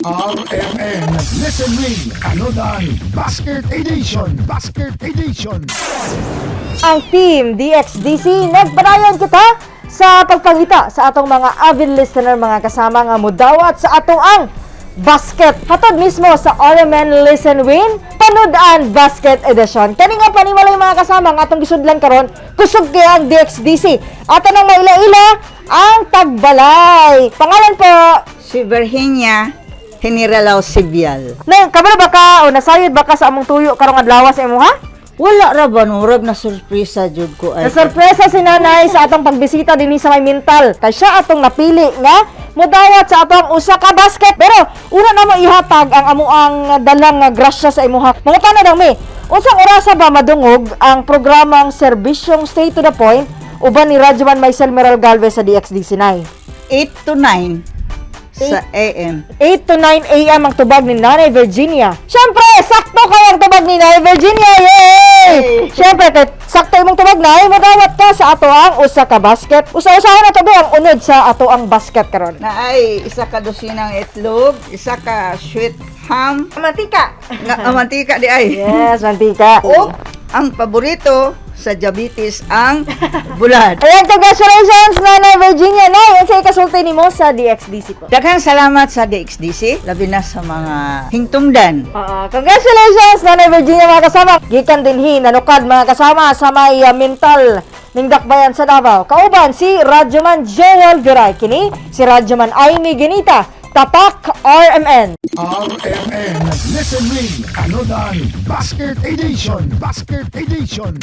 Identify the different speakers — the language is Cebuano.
Speaker 1: RMN Listen Win Panodan Basket Edition. Basket Edition.
Speaker 2: Ang Team DXDC, nagpadayon kita sa pagpangita sa atong mga avid listener, mga kasama, nga mudawat sa atong ang basket. Hatod mismo sa RMN Listen Win Panodan Basket Edition. Kani nga panimalay, mga kasama, ang atong gisudlan karon, kusog kay ang DXDC. Ato nang maila-ila ang tagbalay. Pangalan po?
Speaker 3: Si Virginia Generalao Sibial.
Speaker 2: Nay, kabalo ba ka o nasayod ba ka sa among tuyo karong adlaw sa imuha?
Speaker 3: Wala ra ba, murag na surpresa jud ko ay.
Speaker 2: Nasurpresa si nanay sa atong pagbisita dinhi sa may mental. Kay siya atong napili nga mudawat sa atong usa ka basket. Pero una na mo ihatag ang amuang dalang nga grasya sa imuha. Mangutana dang mi, unsang orasa ba madungog ang programang serbisyong Stay to the Point uban ni Radyoman Maisel Meral Galvez sa DXDC 9?
Speaker 3: 8 to 9 sa AM.
Speaker 2: 8 to 9 a.m. ang tubag ni Nanay Virginia. Siyempre, sakto kay ang tubag ni Nanay Virginia. Yay! Siyempre, kay sakto imong tubag, Nay, modawat ka sa ato ang usa ka basket. Usa-usahan na to be ang unod sa ato ang basket karon.
Speaker 3: Na ay isa ka dosinang itlog, isa ka sweet ham,
Speaker 2: Mantika.
Speaker 3: nga ah, mantika di ay.
Speaker 2: Yes, mantika.
Speaker 3: O ang paborito sa diabetes, ang bulad.
Speaker 2: Ayan, congratulations, Nanay Virginia. Nay, unsa ikasulti nimo sa DXDC po?
Speaker 3: Daghang salamat sa DXDC, labi na sa mga hingtungdan.
Speaker 2: Oo, congratulations, Nanay Virginia, mga kasama. Gikan dinhi nanukad, mga kasama, sa may mental ning Dakbayan sa Davao. Kauban si Radyoman Joel Viray kini, si Radyoman Amy Ginita. Tatak RMN.
Speaker 1: RMN Listen Win Panodan Basket Edition. Basket Edition.